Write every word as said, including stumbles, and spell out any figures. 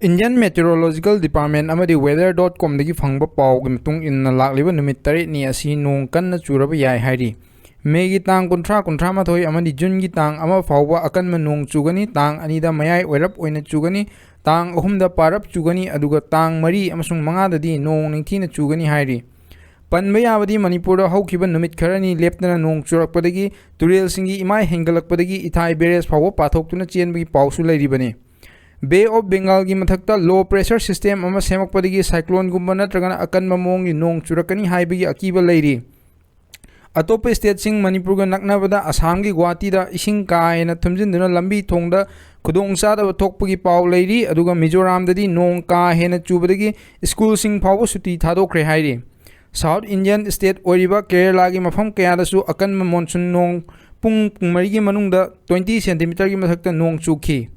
Indian Meteorological Department ꯑꯃꯗꯤ weather dot comꯗꯒꯤ ꯐꯪꯕ ꯄꯥꯎꯒꯤ ꯃꯇꯨꯡ ꯏꯟꯅ, ꯂꯥꯛꯂꯤꯕ ꯅꯨꯃꯤꯠ ꯇꯔꯦꯠꯅꯤ ꯑꯁꯤ ꯅꯣꯡ ꯀꯟꯅ ꯆꯨꯔꯕ ꯌꯥꯏ ꯍꯥꯏꯔꯤ꯫ ꯃꯦꯒꯤ ꯇꯥꯡ ꯀꯨꯟꯊ꯭ꯔꯥ, ꯀꯨꯟꯊ꯭ꯔꯥ ꯃꯥꯊꯣꯏ ꯑꯃꯗꯤ ꯖꯨꯟꯒꯤ ꯇꯥꯡ ꯑꯃ ꯐꯥꯎꯕ ꯑꯀꯟꯕ ꯅꯣꯡ ꯆꯨꯒꯅꯤ, ꯇꯥꯡ ꯑꯅꯤꯗ ꯃꯌꯥꯏ ꯑꯣꯏꯔꯞ ꯑꯣꯏꯅ ꯆꯨꯒꯅꯤ, ꯇꯥꯡ ꯑꯍꯨꯝꯗ ꯄꯥꯔꯞ ꯆꯨꯒꯅꯤ, ꯑꯗꯨꯒ ꯇꯥꯡ ꯃꯔꯤ ꯑꯃꯁꯨꯡ ꯃꯉꯥꯗꯗꯤ ꯅꯣꯡ ꯅꯤꯡꯊꯤꯅ ꯆꯨꯒꯅꯤ ꯍꯥꯏꯔꯤ꯫ ꯄꯟꯕ ꯌꯥꯕꯗꯤ, ꯃꯅꯤꯄꯨꯔꯗ ꯍꯧꯈꯤꯕ ꯅꯨꯃꯤꯠ ꯈꯔꯅꯤ ꯂꯦꯞꯇꯅ ꯅꯣꯡ ꯆꯨꯔꯛꯄꯗꯒꯤ ꯇꯨꯔꯦꯜꯁꯤꯡꯒꯤ ꯏꯃꯥꯏ ꯍꯦꯟꯒꯠꯂꯛꯄꯗꯒꯤ ꯏꯊꯥꯏ barrage ꯐꯥꯎꯕ ꯄꯥꯊꯣꯛꯇꯨꯅ ꯆꯦꯟꯕꯒꯤ ꯄꯥꯎꯁꯨ ꯂꯩꯔꯤꯕꯅꯤ꯫ Bay of Bengalꯒꯤ ꯃꯊꯛꯇ low pressure system ꯑꯃ ꯁꯦꯝꯃꯛꯄꯗꯒꯤ cycloneꯒꯨꯝꯕ ꯅꯠꯇ꯭ꯔꯒꯅ ꯑꯀꯟꯕ ꯃꯑꯣꯡꯒꯤ ꯅꯣꯡ ꯆꯨꯔꯛꯀꯅꯤ ꯍꯥꯏꯕꯒꯤ ꯑꯀꯤꯕ ꯂꯩꯔꯤ꯫ ꯑꯇꯣꯞꯄ stateꯁꯤꯡ ꯃꯅꯤꯄꯨꯔꯒ ꯅꯛꯅꯕꯗ ꯑꯁꯥꯝꯒꯤ ꯒꯨꯋꯥꯍꯥꯇꯤꯗ ꯏꯁꯤꯡ ꯀꯥ ꯍꯦꯟꯅ ꯊꯨꯝꯖꯤꯟꯗꯨꯅ ꯂꯝꯕꯤ ꯊꯣꯡꯗ ꯈꯨꯗꯣꯡꯆꯥꯗꯕ ꯊꯣꯛꯄꯒꯤ ꯄꯥꯎ ꯂꯩꯔꯤ, ꯑꯗꯨꯒ ꯃꯤꯖꯣꯔꯥꯝꯗꯗꯤ ꯅꯣꯡ ꯀꯥ ꯍꯦꯟꯅ ꯆꯨꯕꯗꯒꯤ ꯁ꯭ꯀꯨꯜꯁꯤꯡ ꯐꯥꯎꯕ ꯁꯨꯇꯤ ꯊꯥꯗꯣꯛꯈ꯭ꯔꯦ ꯍꯥꯏꯔꯤ꯫ South Indian state ꯑꯣꯏꯔꯤꯕ ꯀꯦꯔꯦꯂꯥꯒꯤ ꯃꯐꯝ ꯀꯌꯥꯗꯁꯨ ꯑꯀꯟꯕ ꯃꯣꯟꯁꯨꯟ ꯅꯣꯡ ꯄꯨꯡ ꯃꯔꯤꯒꯤ ꯃꯅꯨꯡꯗ twenty centimeterꯒꯤ ꯃꯊꯛꯇ ꯅꯣꯡ ꯆꯨꯈꯤ꯫